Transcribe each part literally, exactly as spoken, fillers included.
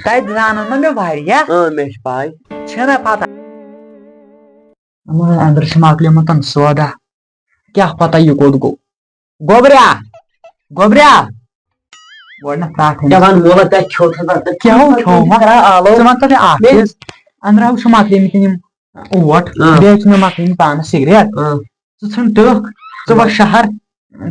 تَتہِ زانَن نہ مےٚ واریاہ۔ اۭں، مےٚ چھِ پَے۔ چھَنا پَتہ؟ اَما أنٛدرٕ چھِ مۄکلیومُت سودا۔ کیٛاہ پَتہ یہِ کوٚت گوٚو؟ گوٚبریا! گوٚبریا! گۄڈٕنٮ۪تھ پرٛارتھٕے۔ کیٛاہ وَن مولا، تَتہِ کھیوٚو تھا تَتہِ؟ کیٛاہ ہو کھیوٚو وۄنۍ؟ ژٕ وَن تہٕ مےٚ اَکھ چیٖز۔ أنٛدرٕ ہاو چھُ مۄکلیمٕتۍ یِم اوٹ، اۭں۔ بیٚیہِ چھِ مےٚ مۄکلیمٕتۍ پانَس سِگریٹ۔ اۭں۔ ژٕ ژھٕن ٹٕکھ، ژٕ وَس شہر،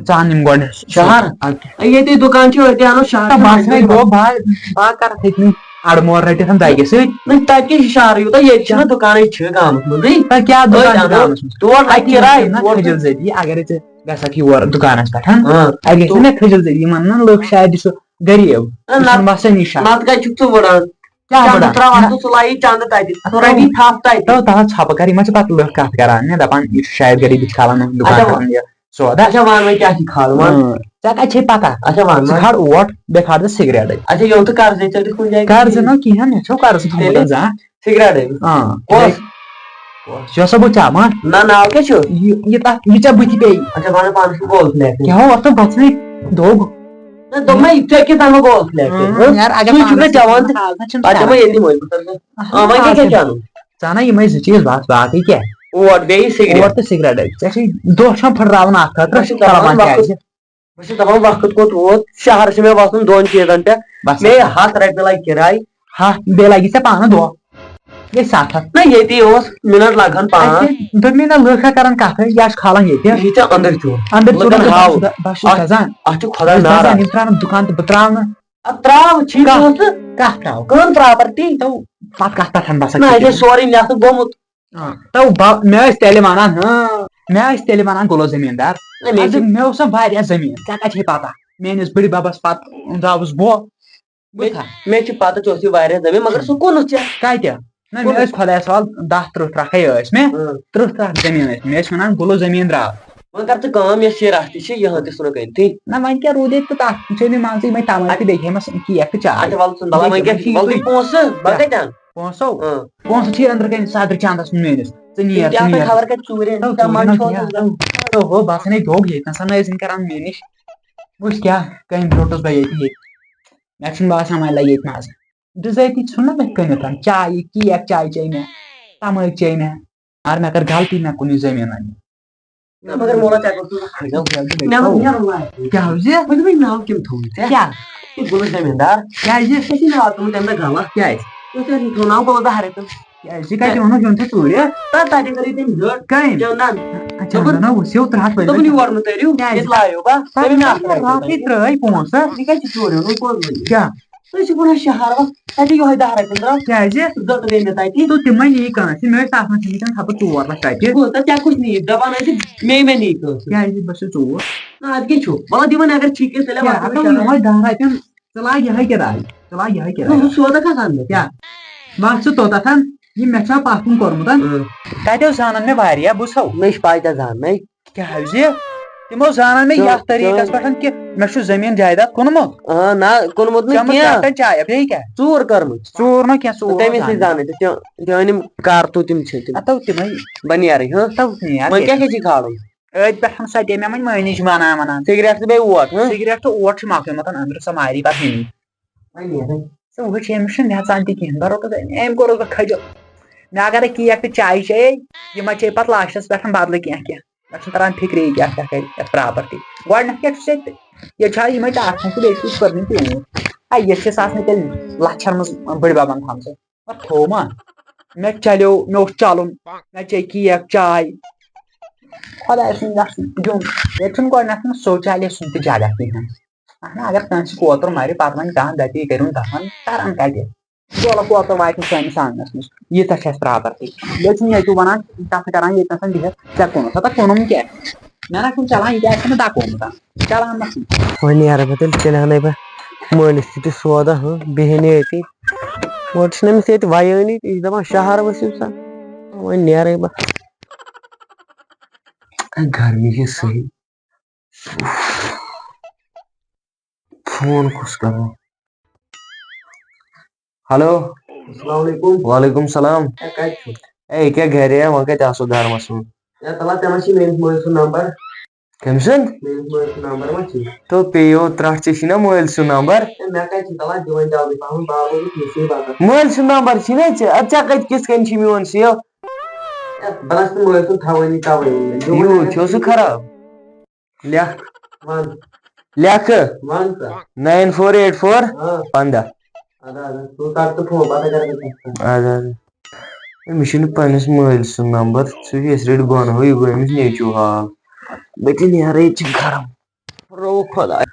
ژٕ اَن یِم گۄڈٕ۔ شہر؟ اَدٕ کیٛاہ؟ اے، ییٚتے دُکان چھُ، أتی اَنو شہر تہٕ چھُ بَس وۄنۍ وۄنۍ۔ گوٚو، بہٕ ہا، بہٕ ہا کَرٕ تٔتنٕے اَڑٕ مور رٔٹِتھ دَگہِ سۭتۍ۔ نہ، تَتہِ کیٛاہ چھُ شہرٕے یوٗتاہ؟ ییٚتہِ چھُنہ دُکانٕے چھِ گامَس منٛزٕے۔ تہٕ کیٛاہ أتۍ دُکان چھُ اَنو۔ گامَس منٛز؟ تور لَگہِ اَتہِ کِراے، چھُنہ تور کھٔجِل زٔدی، اگرے ژٕ گژھکھ یور دُکانَس پٮ۪ٹھ، ہاں۔ اَتہِ گژھِ تو نہ مےٚ کھٔجِل زٔدی، یِمَن نہ لُکھ شاید یہِ چھُ غریٖب، نہ، یہِ نہ، چھُنہٕ وَسٲنی شہر۔ نَتہٕ کَتہِ چھُکھ ژٕ وُڑان؟ کیٛاہ ژےٚ وُڑان؟ ترٛاو اَتھ نہ۔ ژٕ لایی چَندٕ تَتہِ، تَتھ ژٕ رَٹی تھَپھ تَتہِ۔ تَو تَتھ ژھۄپہٕ کَر، یِمَن چھِ پَتہٕ لُکھ کَتھ کَران، مےٚ دَپان، یہِ چھُ شاید غریٖبی چھِ کھالان یِم دُکان اچھا، کَران یہِ سودا۔ اچھا، وَن وۄنۍ کیٛاہ چھِ کھالُن، وَن۔ اۭں، ژےٚ کَتہِ چھے پَتہ؟ اچھا، وَن ژٕ وۄنۍ۔ کھار اوٹ، بیٚیہِ کھار ژٕ سِگریٹٕے۔ اچھا، یِم تہٕ قرضے ژےٚ تہِ کُنہِ جایہِ؟ قرضہٕ نہ کِہیٖنۍ، مےٚ چھو قرضہٕ تھوٚمُت تیٚلہِ؟ زانٛہہ۔ سِگریٹٕے۔ اۭں۔ کۄس؟ یۄس سا بہٕ چَمہٕ۔ نہ، ناو کیٛاہ چھُ؟ یہِ، یہِ تَتھ، یہِ ژےٚ بٕتھِ پیٚیہِ۔ اچھا، وَن پانَس چھُ گول فٕلیٹ۔ کیٛاہ ہو، اَتھ تہٕ بَچنٕے دوٚگ۔ نہ، دوٚپمَے، ژےٚ کیٛاہ تَمہِ گول فٕلیٹ؟ اۭں، ہہ؟ یار، اگر سُے چھُکھ نہ پانَس چٮ۪وان تہٕ اَز نہ چھُنہٕ اَتھ دِمَے تَران۔ ییٚتی مٲلۍ پَتہٕ۔ اَہَن اۭں، وۄنۍ حظ کیٛاہ کیٛاہ چھُ۔ چانُن؟ ژٕ اَنَے یِمَے زٕ چیٖز بَس، باقٕے کیٛاہ؟ اوٹ بیٚیہِ سِگریٹ۔ اوٹ تہٕ سِگریٹ۔ ژےٚ چھُے دۄہ چھَم پھٕٹراوُن اَتھ خٲطرٕ، بہٕ چھُس دَپان کَلَمان وقت، کیٛازِ؟ بہٕ چھُس دَپان وقت کوٚت ووت، شہرَس چھِ مےٚ وَسُن دۄن چیٖزَن پٮ۪ٹھ۔ بَس۔ مےٚ ہَتھ رۄپیہِ لَگہِ کِراے۔ ہَتھ، بیٚیہِ لَگی ژےٚ پانہٕ دۄہ۔ گٔے سَتھ ہَتھ۔ نہ، ییٚتی اوس مِنَٹ لَگان پانٛژھ۔ اَتہِ دوٚپ مےٚ نہ، لُکھ ہا کَرَن کَتھٕ، یہِ چھا کھالان ییٚتہِ۔ یہِ چھِ ژےٚ أنٛدٕرۍ ژوٗر۔ أنٛدٕرۍ ژوٗر لُکَن نہ، بہٕ ہاو۔ چھُس دَ-، بہٕ چھُس اَتھ، دَزان۔ اَتھ چھُ خۄداے بہٕ چھُس ناراض۔ دَزان، یِم ترٛاوَن دُکان تہٕ بہٕ ترٛاوٕ نہٕ۔ اَدٕ ترٛاو، چھی کَتھ؟ پونٛسہٕ۔ کَتھ ترٛاو؟ کٕہٕنۍ پراپرٹی۔ تو پَتہٕ کَتھ پٮ۪ٹھ بَسَکھ نہ، ژٕ اَتہِ کِہیٖنۍ؟ چھُ سورُے لیکھُن گوٚمُت۔ آ، تو با-، مےٚ ٲسۍ تیٚلہِ وَنان، ہاں، مےٚ ٲسۍ تیٚلہِ وَنان گُلو زٔمیٖندار۔ نہ، مےٚ اَدٕ چھِ مےٚ اوس نہ واریاہ زٔمیٖن، ژےٚ کَتہِ چھے پَتہ؟ میٛٲنِس بٕڈِ بَبَس پَتہٕ درٛاوُس بہٕ۔ بہٕ مےٚ، تھا۔ مےٚ چھِ پَتہ ژےٚ اوسُے واریاہ زٔمیٖن، مگر سُہ کُنُتھ ژےٚ؟ کَتہِ؟ نہ، مےٚ کُنُتھ؟ ٲسۍ خۄدایَس حوال دَہ تٕرٛہ ترٛکھَے ٲسۍ مےٚ، اۭں۔ تٕرٛہ ترٛکھ زٔمیٖن ٲسۍ مےٚ، ٲسۍ وَنان گُلو زٔمیٖندار۔ وۄنۍ کَر ژٕ کٲم، یۄس شیٖرَکھ تہِ چھِ، یِہٕنٛز تہِ ژھٕنُکھ أنۍ تھٕے۔ نہ، وۄنۍ کیٛاہ روٗدے تہٕ تَتھ چھُے نہٕ منٛزٕے وۄنۍ تَمٲے تہٕ بیٚیہِ ہے مَس کیک تہٕ چاے۔ اچھا، وَلہٕ ژٕ، وَلہٕ وۄنۍ کیٛاہ، وَلہٕ تُہۍ پونٛسہٕ، بہٕ کَتہِ اَنہٕ؟ پونٛسو؟ اۭں۔ پونٛسہٕ چھِ أنٛدرٕ کَنہِ صدرٕ چندس منٛز میٲنِس۔ ژٕ نیر، تِم تہِ ژٕ آسَن نیر۔ خبر کَتہِ ژوٗرِ۔ تو ژےٚ ژوٗرِ منٛز نہ چھُ کینٛہہ۔ آسان۔ تو ہو، بس نے دوٚگ ییٚتہِ نَسَن ٲسۍ زَن کران میٲنِس۔ وٕچھ کیٛاہ کٔمۍ روٚٹُس بہٕ ییٚتہِ، ییٚتہِ۔ مےٚ چھُنہٕ باسان وۄنۍ لَگہِ ییٚتہِ مَزٕ۔ بِزٲتی ژھُن نہ مےٚ کٕنِتھ۔ چایہِ، کیک چاے چے مےٚ، تَمٲکۍ چے مےٚ۔ مگر مےٚ کٔر غلطی، مےٚ کُن یہِ زٔمیٖن وۄنۍ۔ نہ، مگر مولا، ژےٚ گوٚژھ نہٕ حٲصِل۔ مےٚ ووٚن نیرُن وۄنۍ۔ کیٛاہ حظ یہِ؟ وۄنۍ دوٚپمَے ناو کٔمۍ تھوٚوُے ژےٚ؟ کیٛاہ؟ یہِ گُلہٕ زٔمیٖندار۔ کیٛازِ؟ ژےٚ چھُے ناو تھوٚومُت تَمہِ دۄہ غلط۔ کیٛازِ؟ ژےٚ چھُے نہٕ تھوٚو ناو گُلہٕ دَہرَے تہٕ۔ کیٛازِ؟ ژےٚ کَتہِ ووٚنُتھ یِم چھِ ژوٗرِ؟ تَتھ، تَتہِ کَرے تٔمۍ ہیوٚر۔ کٔمۍ؟ چندن۔ اچھا، دوٚپُن، نہ، نہ، وٕچھِو، ترٛٹھ ؤلِو۔ دوٚپُن، یور مہٕ تٔرِو، تَتہِ ییٚتہِ لایو بہٕ۔ تَتہِ تٔمۍ نہ نہ راتھٕے ترٛٲے پونٛسہٕ۔ یہِ کَتہِ چھِ ژوٗرِ اوٚنمُت، پوٚز ؤنِو۔ کیٛاہ؟ تُہۍ چھِو وَنان شہر وَس، تَتہِ چھِ یِہوٚے دَہ رۄپیہِ درٛاو۔ کیٛازِ؟ زٕ تہٕ گٔے مےٚ تَتہِ۔ تہٕ تِمَے نِیہِ کٲنٛسہِ، مےٚ ٲسۍ تَتھ منٛز تھٲیمٕتۍ ہَتہٕ ژور لَچھ رۄپیہِ۔ گوٚو، تَتہِ کیٛاہ کُس نِیہِ؟ دَپان ٲسِکھ، مے مےٚ نِیہِ کٲنٛسہِ۔ کیٛازِ؟ بہٕ چھُس ژوٗر۔ نہ، اَدٕ کیٛاہ چھُ؟ وَلہٕ دِمَن اگر ٹھیٖک ٲسۍ، تیٚلہِ کیٛاہ؟ وَسہٕ بہٕ ہَتو شہر۔ یِہوٚے دَہ رۄپیَن، ژٕ لاگ یِہوٚے کِراے، ژٕ لاگ یِہوٚے کِراے۔ نہ، ہُہ سودا کَتھ اَنہٕ بہٕ؟ کیٛاہ؟ وَتھ ژٕ توٚتَتھ، یہِ مےٚ چھا پَتھ کُن کوٚرمُت؟ اۭں۔ تَتہِ اوس زانان مےٚ واریاہ، بہٕ وٕچھو۔ مےٚ چھِ پَے ژےٚ زاننَے۔ کیٛاہ حظ یہِ؟ تِمو زانان مےٚ چون، یَتھ طریٖقَس چون۔ پٮ۪ٹھ کہِ مےٚ چھُ زٔمیٖن جایداد کُنمُت۔ آ، نہ، کُنمُت نہٕ چمچ کینٛہہ۔ پٮ۪ٹھ چاے، بیٚیہِ کیٛاہ؟ ژوٗر کٔرمٕژ۔ ژوٗر نہ کینٛہہ، ژوٗر تٔمِس نہٕ نہٕ زانٕے۔ زانٕے تہٕ تِم، تِم أنِم کارتوٗ تِم چھِ تِم۔ ہتو تِمے۔ بہٕ نیرٕے، ہاں؟ ہتو نیر، وۄنۍ کیٛاہ کیٛاہ؟ کیٛاہ چھِ کھالُن؟ أتھۍ پٮ۪ٹھ ہم سَتے مےٚ وۄنۍ مٲنِج بَناوان۔ سِگریٹ تہٕ بیٚیہِ اوٹ، ہاں؟ سِگریٹ تہٕ اوٹ چھُ مۄکلیومُت، أنٛدرٕ سۄ ماری پَتہٕ ہیٚنی۔ وۄنۍ نیرٕے۔ ژٕ وٕچھ، أمِس چھُنہٕ نٮ۪ژان تہِ کِہیٖنۍ، بہٕ روٚٹُس أمۍ، أمۍ کوٚرُس بہٕ کھٔجل۔ مےٚ اگرے کیک تہٕ چاے چیٚیے، یِمے چیٚیہِ پَتہٕ لاسٹَس پٮ۪ٹھ بدلہٕ کینٛہہ کینٛہہ۔ مےٚ چھُنہٕ تران فِکرے، یہِ کیٛاہ کیٛاہ کَرِ یَتھ پراپرٹی۔ گۄڈٕنٮ۪تھ کیٛاہ چھُ ژےٚ، ییٚتہِ چھا یِمے ٹاٹھ چھِ بیٚیہِ چھُ پٔرمٕتۍ تہِ اوٗرۍ۔ آ، ییٚتہِ چھِ آسان تیٚلہِ لَچھَن منٛز بٔڈۍ بَبَن تھامژٕ۔ پَتہٕ تھوٚو ما؟ مےٚ چلیو، مےٚ اوس چَلُن، مےٚ چیٚیہِ کیک، چاے۔ خۄداے سُنٛد یَژھُن دیُن۔ ییٚتہِ چھُنہٕ گۄڈٕنٮ۪تھ شوچالیہ سُنٛد تہِ جگہ کِہیٖنۍ۔ اَہَن، اگر کٲنٛسہِ کوتُر مَرِ، پَتہٕ وَنہِ کانٛہہ دَپہِ، یہِ کٔرِو دَفَن، کَرَن کَتہِ؟ ژولہٕ کوتُر واتہِ نہٕ سٲنِس آنٛگنَس منٛز۔ ییٖژاہ چھِ اَسہِ پراپرٹی۔ بیٚیہِ چھُنہٕ ییٚتہِ وَنان، کَتھٕ کَران ییٚتہِ نَسَن بِہِتھ، ژےٚ کُنُتھ۔ ہَتہ کُنُم کیٛاہ؟ مےٚ نہ چھُنہٕ چَلان، یہِ کیٛازِ چھُنہٕ دَکومُت؟ چَلان نہ چھُنہٕ۔ وۄنۍ نیرٕ بہٕ تیٚلہِ، ژےٚ نِہَنَے بہٕ مٲلِس تہِ تہِ سودا، ہُہ، بیٚہہِ نے أتی۔ گۄڈٕ چھِنہٕ أمِس ییٚتہِ وَیٲنی، یہِ چھِ دَپان شہر ؤسِو سا۔ وۄنۍ نیرَے بہٕ۔ اے، گرمی چھِ صحیح۔ فون کُس کرو؟ ہیلو۔ السلام علیکم۔ وعلیکم السلام۔ ہے، کتہِ چھُکھ؟ ہے، یہِ کیٛاہ گرے یا؟ وۄنۍ کتہِ آسو گرمس منٛز؟ ہے، تَلہ، ژےٚ ما چھُے میٲنِس مٲلۍ سُنٛد نمبر؟ کٔمۍ سُنٛد؟ میٲنِس مٲلۍ سُنٛد نمبر ما چھُے؟ تو پیٚیو ترٛٹھ، ژےٚ چھی نا مٲلۍ سُنٛد نمبر؟ ہے، مےٚ کَتہِ چھُ تَلان دِوان جلدی پَہَم، بابا گوٚو کیٚنٛہہ سُے بَکار۔ مٲلۍ سُنٛد نمبر چھی نا ژےٚ؟ اَدٕ ژےٚ کَتہِ کِتھ کٔنۍ چھُے میون save؟ ہے، بہٕ نہ چھُس نہٕ مٲلۍ سُنٛد تھاوٲنی تَوَے ووٚن مےٚ۔ یوٗت چھُ سُہ خراب۔ لیکھ۔ وَن۔ لیکھٕ۔ وَن سا۔ nine four eight four۔ آ۔ پنٛداہ۔ اَدٕ، اَدٕ، ژٕ کَر تہٕ phone، پَتہٕ کَرٕ بہٕ text۔ اَدٕ، اَدٕ۔ ہے، مےٚ چھُنہٕ پنٛنِس مٲلۍ سُنٛد نمبر، سُہ چھُ یَس رٔٹۍ گۄنہوٕے، یہِ گوٚو أمِس نیٚچوٗ حال۔ بہٕ تہِ نیرٕ ییٚتہِ چھِ گرم۔ پھُٹرووُکھ خۄداے۔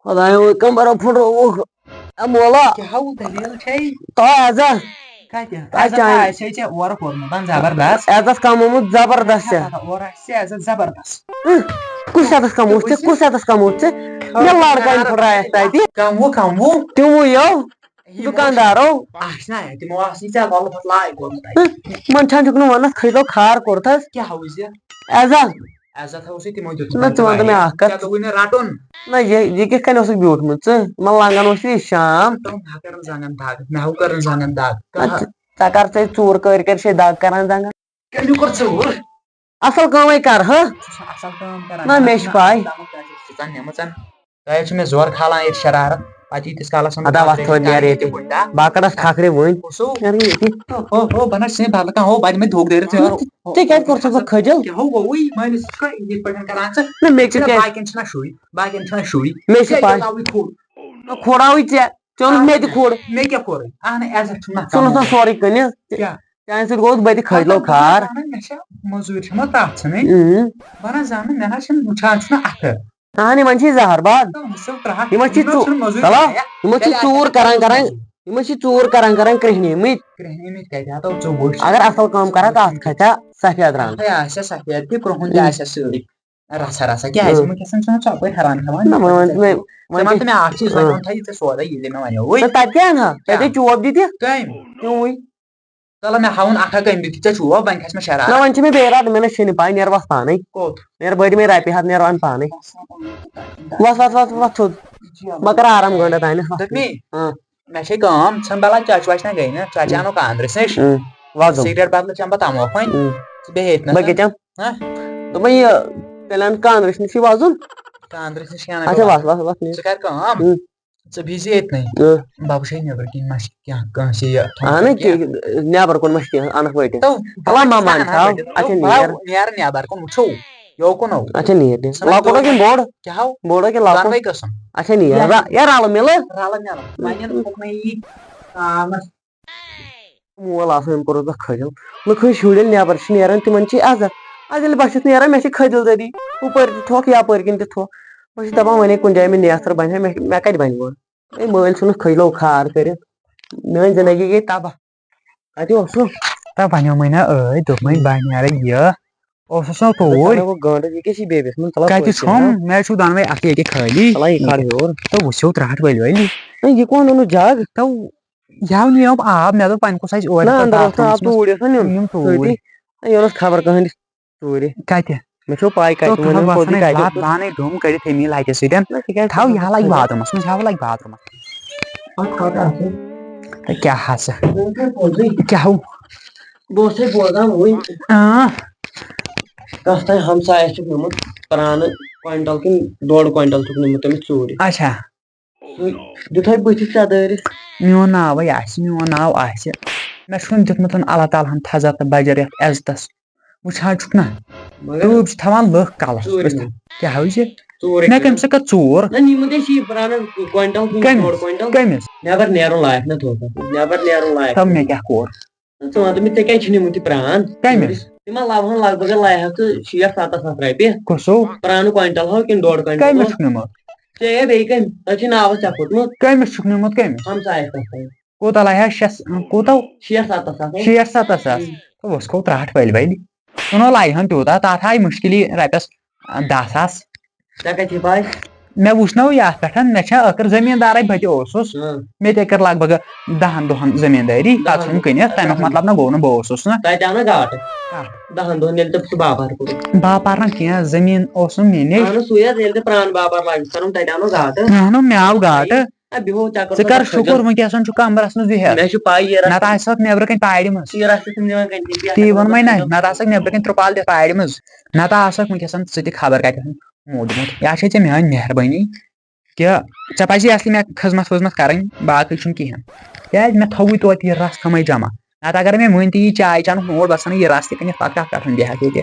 خۄدایا، وۄنۍ کَمبَرا پھُٹرووُکھ۔ اے مولا۔ کیٛاہ ہاوُ دٔلیٖل چھے؟ تو اعزاز۔ کَتہِ؟ تَتہِ اعزاز چانہِ۔ آسہِ ہے ژےٚ اورٕ کوٚرمُت، زبردست۔ اعزاز کمومُت زبردست ژےٚ۔ اورٕ آسہِ ژےٚ اعزاز زبردست۔ ہہ؟ کُس اعزاز کموو ژےٚ؟ کُس اعزاز کموو ژےٚ؟ مےٚ لڑکن پھُٹرایَکھ تَتہِ۔ کموو، کموو۔ تِمو یو۔ یِمو دُکاندارو۔ آسہِ نا، تِمو آسہِ ژےٚ لۄلہٕ پھۄتہٕ لایق کوٚرمُت اَتہِ۔ ہہ؟ من چھان چھُکھ نہٕ ونان، کھٔتۍ تو کھار کوٚرتھس۔ کیٛاہ ہاوُے ژےٚ؟ اعزاز۔ عزت تھاوو سُہ تِمو دیُت نہ، ژٕ وَن تہٕ مےٚ اکھ کَتھ۔ ژےٚ دوٚپُے نہٕ رَٹُن۔ نہ، یہِ، یہِ کِتھ کٔنۍ اوسُکھ بیوٗٹھمُت ژٕ؟ مَلہٕ لنٛگَن اوس یہِ شام۔ تِم ہا کَرَن زنٛگَن دَگ، مےٚ ہا کَرَن زنٛگَن دَگ۔ نہ، ژٕ، ژےٚ کَر ژےٚ ژوٗر کٔرۍ کٔرۍ چھے دَگ کَران زنٛگَن۔ کٔمۍ کوٚر ژوٗر؟ اَصٕل کٲمَے کَر ہا۔ ژٕ چھُکھ اَصٕل کٲم کَران۔ نہ، مےٚ چھِ پَے۔ دَمُک کیٛاہ چھُکھ ژٕ ژَن نِمٕژَن؟ تۄہہِ حظ چھُ مےٚ زورٕ کھالان ییٚتہِ شرارت۔ پَتہٕ ییٖتِس کالَس وَنہٕ اَدا بہٕ وَتھ تھوٚد نیرٕ ییٚتہِ۔ بہٕ کَڑَس کھَکھرِ وٕنۍ۔ کُسو؟ نیرٕ ییٚتی۔ ہو، ہو، بہٕ نہ چھُسے بدلہٕ کانٛہہ، ہو، بہٕ دِمے دھوکہٕ دٲرِتھ ژےٚ۔ ژےٚ کیٛازِ کوٚر ژٕ سُہ کھٔجِل؟ کیٛاہ ہو گوٚوُے؟ مٲلِس کِتھ پٲٹھۍ کَران ژٕ؟ نہ، مےٚ تہِ ژےٚ کیٛازِ؟ باقیَن چھِنہ شُرۍ، باقیَن چھِنہ شُرۍ۔ مےٚ چھِ ژےٚ پَے۔ کیٛاہ گوٚوُے کھوٚر؟ نہ، کھوڑاوٕے ژےٚ۔ ژےٚ اوٚنُتھ مےٚ تہِ کھوڑ۔ مےٚ کیٛاہ کوٚرُے؟ اَہَن عزت چھُنہٕ مےٚ ژٕ اوٚنُتھ کَمومُت۔ نہ سورُے کٕنِتھ۔ کیٛاہ؟ چانہِ سۭتۍ گوٚوُس بہٕ تہِ کھٔجلو کھار۔ مےٚ چھےٚ مٔزوٗرۍ چھےٚ مےٚ تَتھ ژھٕنٕنۍ۔ اۭں۔ بہٕ نہ زانہٕ، مےٚ نہ چھِنہٕ وٕچھان چھُنہ اَتھٕ۔ اہن، یِمن چھِ زہر باد۔ تِم چھِ ترٛٹھ، یِمن چھِ یِمن ژوٗ-، چھُنہٕ مٔزوٗرۍ چلو، کَران۔ یِمن چھِ تیٚلہِ ژوٗر اَتہِ کران، کران، یِمن چھِ ژوٗر کران، کران کرٛیٚہنیمٕتۍ۔ کرٛیٚہنیمٕتۍ کَتہِ ہا تَو ژوٚوُے چھُ۔ اگر اَصٕل کٲم کرکھ، اَتھ کھسہِ ہا سفید رنٛگ۔ اَتھے آسہِ ہا سفید تہِ، کرٛہُن تہِ اۭں۔ آسہِ ہا سۭتۍ۔ رژھا رژھا کیٛازِ؟ اۭں۔ وٕنکیٚس چھُنہٕ ژٕ مےٚ ژۄپٲرۍ حیران تھاوان۔ نہ، وۄنۍ وَن ژٕ مےٚ، ژٕ وَن وَن ژٕ تہٕ مےٚ اَکھ چیٖز، وۄنۍ اۭں۔ اوٚن تھا یہِ ژےٚ سودا، یہِ ژےٚ مےٚ وَنیووُے۔ تہٕ تَتہِ کیٛاہ اَنہٕ ہا؟ تَتہِ کیٛاہ؟ چوب دِتھ؟ کٔمۍ؟ تِموٕے۔ چلو، مےٚ ہاوُن اکھا کٔمۍ دیُت ژےٚ چوب، وۄنۍ کھسہِ مےٚ شرارت۔ نہ، وۄنۍ چھِ مےٚ بیٚیہِ رَٹُن، مےٚ نہ چھے نہٕ پَے، نیر وَس پانَے۔ کوٚت؟ نیر بٔرۍ مےٚ رۄپیہِ ہَتھ، نیر وَن پانَے۔ وَس، وَس، وَس، وَس تھوٚد۔ بہٕ کَرٕ آرام گٲنٛٹہٕ تانٮ۪تھ، وَس۔ دوٚپمے، اۭں۔ مےٚ چھے کٲم، ژھٕن بَلاے ژۄچہِ وۄچہِ نہ گٔے نہ، ژۄچہِ اۭں۔ اَنو کاندرِس نِش۔ اۭں۔ وَزُم۔ سِگریٹ بدلہٕ چَمہٕ بہٕ تَموکھ وۄنۍ۔ اۭں۔ ژٕ بیٚہہ ییٚتہِ نَس۔ بہٕ کیٛاہ چَمہٕ؟ ہہ؟ دوٚپمَے یہِ، تیٚلہِ اَن کاندرِس نِشٕے وَزُم۔ کاندرِس نِش کیٛاہ اَنَے اچھا، بہٕ وَس، وَزُم؟ وَس، وَس، نیر۔ ژٕ کَر کٲم۔ اۭں۔ ژٕ بِہزِ ییٚتنَے۔ اۭں۔ بَبہٕ چھے نیٚبرٕ کِنۍ، مہ چھِ کینٛہہ کٲنٛسہِ یہِ تھوٚمُت اَہَن، کینٛہہ۔ کہِ-، نٮ۪بر کُن ما چھِ کینٛہہ اَنَکھ ؤٹِتھ؟ تو، اَلا بَبہٕ ماما چھِ اَنہٕ ہا۔ وٕٹِتھ۔ اچھا، تو، نیر۔ بَو، نیر نٮ۪بر کُن، وٕچھو۔ یوکُن ہو۔ اچھا، نیر، نیر۔ ژٕ نہ لۄکُٹ ہا دوٚر۔ کِنہٕ بوٚڑ؟ کیٛاہ ہو؟ بوٚڑ ہا کِنہٕ لۄکُٹ؟ دۄنوَے قٕسٕم۔ اچھا، نیر۔ نیر۔ را-، یا رَلہٕ مِلہٕ؟ رَلہٕ مِلہٕ۔ وۄنۍ ییٚلہِ ہُکمَے یی، آ، مَس۔ مول آسان، أمۍ کوٚرُس بہٕ کھٔجِل۔ لُکھ ہٕنٛدۍ شُرۍ ییٚلہِ نٮ۪بر چھِ نیران، تِمن چھِ عزت۔ از ییٚلہِ بہٕ چھُس نیران، مےٚ چھِ کھٔجِل ذٔریعہٕ۔ ہُپٲرۍ تہِ تھوٚکھ، یپٲرۍ کِنۍ تہِ تھوٚکھ۔ بہٕ چھُس دَپان، وۄنۍ ہے کُنہِ جایہِ مےٚ نیتھٕر بَنہِ ہا، مےٚ، مےٚ کَتہِ بَنہِ گۄڈٕ؟ ہے، مٲلۍ ژھٕنُکھ کھٔجلو کھار کٔرِتھ۔ میٛٲنۍ زندگی گٔے تباہ۔ کَتہِ اوسُکھ؟ تَتھ بَنیومَے نہ ٲدۍ، دوٚپمَے بہٕ نیرٕ یہِ۔ اوسُس نہ توٗرۍ۔ گٲنٛٹہٕ، یہِ کیٛاہ چھِ بیٚبِس منٛز؟ ژَلہ کَتہِ پٔتۍ کِنۍ، چھُم؟ ہا؟ مےٚ چھُ دۄنوَے اَتھٕ ییٚکیٛاہ خٲلی۔ ژَلہ یہِ کھار ہیوٚر۔ تہٕ وٕچھِو ترٛٹھ ؤلۍ ؤلۍ۔ ہے، یہِ کون اوٚنُتھ جگ؟ تو یَوٕ نِیوم آب، مےٚ دوٚپ وۄنۍ کُس آسہِ اورٕ نہ، یَپٲرۍ اَندَر اوس نہ آب، باتھ روٗمَس منٛز۔ توٗرۍ اوس نہ نیُن۔ نیُم توٗرۍ۔ سۭتی۔ ہے، یہِ اوٚنُتھ خبر کٕہٕنٛدِ توٗرِ۔ کَتہِ؟ مےٚ چھُ پَے کَتہِ، تو وۄنۍ تُہُنٛد وَنہٕ پوٚزُے وَسان ہے کَتہِ بَتھ اوٚنُتھ۔ بانَے ڈوٚم کٔرِتھ اَمی لَٹہِ سۭتۍ۔ نہ، تِکیٛازِ تھاو ژٕ یہِ ہا لَگہِ باتھ روٗمَس منٛز، یہِ ہا لَگہِ باتھ روٗمَس۔ اَتھ کَتھ آسہِ؟ ہے، کیٛاہ ہا سا؟ وۄنۍ کیٛاہ پوٚزُے؟ کیٛاہ ہو؟ بہٕ اوسَے بوزان وٕنۍ۔ اۭں۔ کَتھ تام ہمسایَس چھُکھ نیوٗمُت پرٛانہٕ کویِنٹَل کِنہٕ ڈۄڈ کویِنٹَل چھُکھ نیوٗمُت تٔمِس ژوٗرِ۔ اچھا۔ سُہ دیُتہَے بٕتھِ ژےٚ دٲرِتھ۔ میون ناوَے آسہِ، میون ناو آسہِ۔ مےٚ چھُنہٕ دیُتمُت اللہ تعالیٰ ہَن تھزر تہٕ بجر یَتھ عزتَس۔ وٕچھان چھُکھ نہ؟ مگر تۭب چھِ تھاوان لٔکھ کَلَس۔ ژوٗرِ کیٛاہ ہاوِ ژےٚ؟ ژوٗرِ مےٚ کٔمۍ سۭتۍ کٔر ژوٗر؟ نہ، نِمُت ہے چھِ یہِ پرٛانَن کویِنٹَل کِنہٕ کٔمِس؟ ڈۄڈ کویِنٹَل۔ کٔمِس؟ نٮ۪بر نیرُن لایق نہ تھوٚو تَتھ۔ نٮ۪بر نیرُن لایق۔ تَو مےٚ کیٛاہ کوٚر؟ ژٕ وَن تہٕ مےٚ، ژےٚ کیٛازِ چھُ نیوٗمُت یہِ پرٛان؟ کٔمِس؟ یہِ ما لَوہَن لگ بگ لایہِ ہا ژٕ شیٹھ سَتَتھ ساس رۄپیہِ۔ کُسو؟ پرٛانہٕ کویِنٹَل ہو کِنہٕ ڈۄڈ کویِنٹل ہو؟ کٔمِس چھُکھ نیوٗمُت؟ ژےٚ ہے بیٚیہِ کٔمۍ؟ أتھۍ چھُے ناوَس ژےٚ پھوٚتمُت۔ کٔمِس چھُکھ نیوٗمُت، کٔمِس؟ ہمسایَس پٮ۪ٹھ۔ کوٗتاہ لایہِ ہا؟ شےٚ س-، کوٗتاہ؟ شیٹھ سَتَتھ ساس ہو۔ شیٹھ سَتَتھ ساس۔ اۭں۔ تہٕ وۄنۍ گوٚو ترٛٹھ ؤلۍ ؤلۍ۔ ژٕ نہ لایہِ ہَن تیوٗتاہ، تَتھ آیہِ مُشکِلی رۄپیَس، آ، دَہ ساس۔ ژےٚ کَتہِ چھے پَے؟ مےٚ وٕچھ نہ وۄنۍ یَتھ پٮ۪ٹھ، مےٚ چھےٚ ٲخٕر زٔمیٖندارَے بہٕ تہِ اوسُس۔ اۭں۔ مےٚ تہِ کٔر لگ بگ دَہَن دۄہَن زٔمیٖندٲری، دَہَن پَتہٕ ژھٕنُم دۄہَن۔ کٕنِتھ، تَمیُک مطلب نہ گوٚو نہٕ بہٕ اوسُس نہ۔ تَتہِ آو نہ گاٹہٕ؟ کَتھ؟ دَہَن دۄہَن ییٚلہِ ژےٚ سُہ باپار کوٚرُتھ۔ باپار نہ کینٛہہ، زٔمیٖن اوسُم میٛٲنۍ۔ اَہَن حظ، سُے حظ، ییٚلہِ ژےٚ پرٛان باپار لاگُس کَرُن، تَتہِ آو نہ گاٹہٕ؟ اَہَن حظ، مےٚ آو گاٹہٕ۔ اے، بیٚہو، ژےٚ کٔر ژٕ کر سۄ شُکُر، خٔجل۔ وٕنکیٚس چھُکھ کمرس منٛز بِہِتھ۔ مےٚ چھُ پَے، یہِ نتہٕ رَژھ، آسہٕ ہَکھ نٮ۪برٕ کَنہِ پارِ منٛز۔ یہِ رَژھ چھُس نہٕ دِوان کَنہِ کِہیٖنۍ۔ تی ووٚنمَے نہ، نتہٕ آسہٕ ہَکھ نٮ۪برٕ کَنہِ ترٛپال دِتھ پارِ منٛز۔ نتہٕ آسہٕ ہَکھ وٕنکیٚس ژٕ تہِ خبر کَتہِ۔ موٗدمُت۔ یا چھے ژےٚ میٲنۍ مہربٲنی کہِ ژےٚ پزی اصلی مےٚ خدمت وٕزمت کرٕنۍ، باقٕے چھُنہٕ کِہینۍ۔ کیازِ مےٚ تھووُے توتہِ یہِ رس کمٕے جمع، نتہٕ اگر مےٚ وٕنۍ تہِ یہِ چاے چٮ۪نُک موٗڈ وسان، یہِ رس تہِ کٕنِتھ پتہٕ کتھ پٮ۪ٹھ بیٚہکھ ییٚتہِ۔